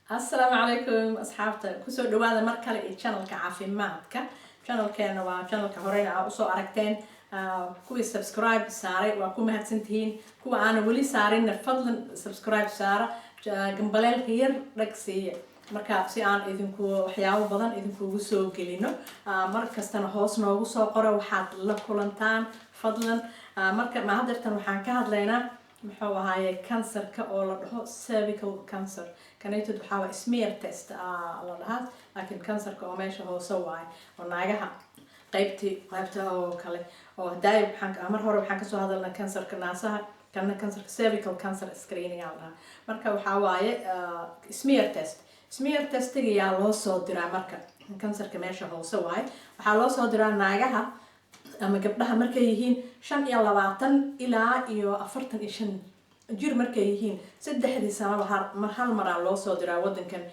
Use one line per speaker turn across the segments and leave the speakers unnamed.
Asalaamu calaykum asxaabta, kusoo dhawaada mar kale iyo channelka caafimaadka. Channelkeena waa channelka horeyna aa usoo aragteen. Kuwii subscribe saaray waa ku mahadsantihiin. Kuwa aana weli saarinna, fadlan subscribe saara, gambaleelka yar dhag siiya, marka si aan idinku waxyaabo badan idinkugu soo gelino. Mar kastana hoos noogu soo qoro waxaad la kulantaan, fadlan. Marka ma hadeertan waxaan ka hadlaynaa, muxuu ahaaye, kansarka oo la dhaho cervical cancer. Kanaytod waxaa waa smear test la dhahaa, laakiin kansarka oo meesha hoose waaye oo naagaha qaybti qaybta oo kale oo hadaay. Waxaan mar hore waxaan kasoo hadalnay kansarka naasaha, kana kansarka cervical cancer screening aa la dhahaa. Marka waxaa waaye smear test. Smear testiga yaa loo soo diraa? Marka kansarka meesha hoose waaye, waxaa loo soo diraa naagaha ama gabdhaha markay yihiin 25 ilaa iyo 45 jir markay yihiin. 3dii sanaba mar hal maraa loo soo diraa wadankan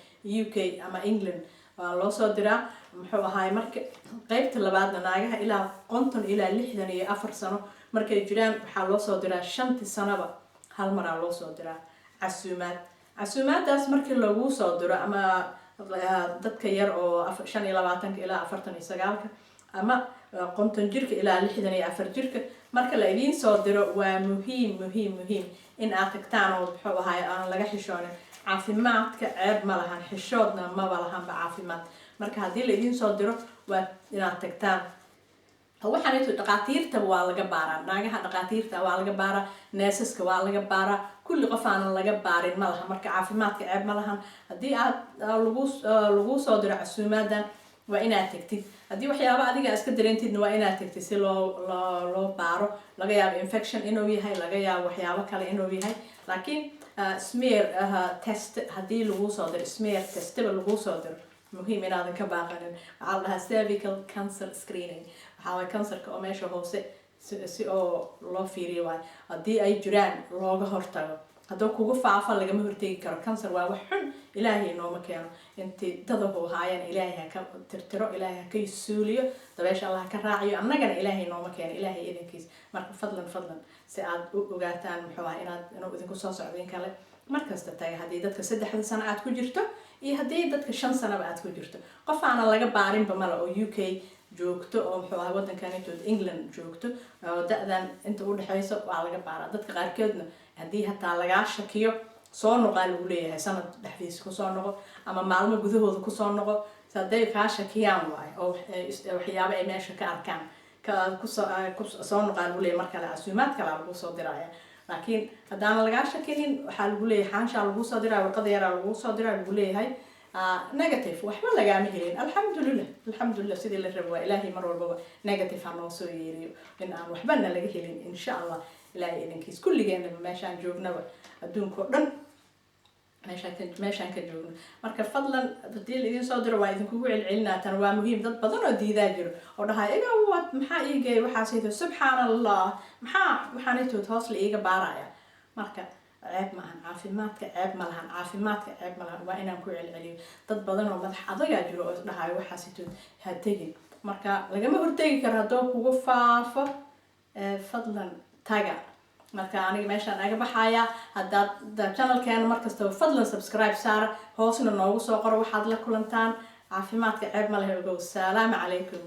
UK ama England waa loo soo diraa. Muxuu ahaay, marka qeybta labaadna naagaha ilaa 50 ilaa 64 sano markay jiraan waxaa loo soo diraa, 5tii sanaba hal maraa loo soo diraa casuumaad. Casuumaadaas markii lagu soo diro, ama dadka yar oo 25ka ilaa 49ka ama 50 jirka ilaa 64 jirka, marka la idiin soo diro, waa muhiim, muhiim, muhiim in aad tagtaan oo, muxuu ahaay, aan laga xishoonin. Caafimaadka ceeb ma lahan, xishoodna maba lahanba caafimaad. Marka haddii la idiin soo diro, waa inaad tagtaan. Waxaan dhaqaatiirta waa laga baaraa, naagaha dhaqaatiirta waa laga baaraa, nurseska waa laga baaraa, kulli qof aanan laga baarin ma laha. Marka caafimaadka ceeb ma lahan. Haddii aad lagu soo diro casuumaadan, waa inaad tagtid. Haddii waxyaaba adiga iska dareentidna, waa inaad tagtid si loo baaro. Laga yaabo infection inuu yahay, laga yaabo waxyaabo kale inuu yahay, laakiin smear test haddii lagu soo diro, smear testiba lagu soo diro, muhiim inaadan ka baaqanin. Waxaa la dhahaa cervical cancer screening. Waxaa waay kansarka oo meesha hoose si oo loo fiiriyo waay, haddii ay jiraan looga hortago. Hadduu kugu faafa, lagama hortegi karo. Kansar waa wax xun, Ilaahay nooma keeno. Intii dadahu haayana Ilaahay ha ka tirtiro, Ilaahay ha ka suuliyo, dabeesha Allah ha ka raaciyo. Annagana Ilaahay nooma keeno, Ilaahay idinkiis. Marka fadlan, fadlan, si aad u ogaataan, muxuu ah, inaad inuu idinku soo socdo in kale, markasta taga. Haddii dadka 3da sano aad ku jirto iyo haddii dadka 5 sanaba aad ku jirto, qof aanan laga baarinba male oo UK joogto oo, muxuu ahaa, wadankan intood England joogto oo da-dan inta udhexeyso waa laga baaraa. Dadka qaarkoodna haddii hataa lagaa shakiyo, soo noqaa lagu leeyahay, sanad dhexdiisa kusoo noqo ama maalmo gudahooda kusoo noqo. Hadday kaa shakiyaan waayo oo waxyaabo ay meesha ka arkaan, kusoo soo noqaa lagu leeyahay. Mar kale casuumaad kalaa lagu soo diraya. Laakiin haddaana lagaa shakinin, waxaa lagu leeyahay xaanshaa lagu soo diraya, warqada yaraa lagu soo diraya, lagu leeyahay negative, waxba lagaama helin. Alxamdulilah, alxamdulilah, sidii la rabo waa. Ilaahay mar walbaba negative ha noo soo yeeriyo, in aan waxbana laga helin, insha Allah, Ilaahay idinkiis. Kulligeenaba meeshaan joognaba, adduunka oo dhan meeshaan ka joogno. Marka fadlan, haddii la idin soo diro, waa idinkugu celcelinaa tan, waa muhiim. Dad badan oo diidaa jiro oo dhahaa, "Iga wad, maxaa iigeey waxaasayto? Subxaan Allah, maxaa waxaanaytood hoos la iiga baaraya?" Marka ceeb maahan caafimaadka, ceeb ma lahan caafimaadka, ceeb ma lahan. Waa inaan ku celceliyo. Dad badan oo madax adagaa jiro oo isdhahayo, "Waxaasitood ha tegin." Marka lagama hortegi karo haddoo kugu faafo. Fadlan taga. Marka aniga meeshaan aga baxaya. Haddaad channelkeena markastaba, fadlan subscribe saara, hoosna noogu soo qoro waxaad la kulantaan. Caafimaadka ceeb ma leh, ogow. Salaamu calaykum.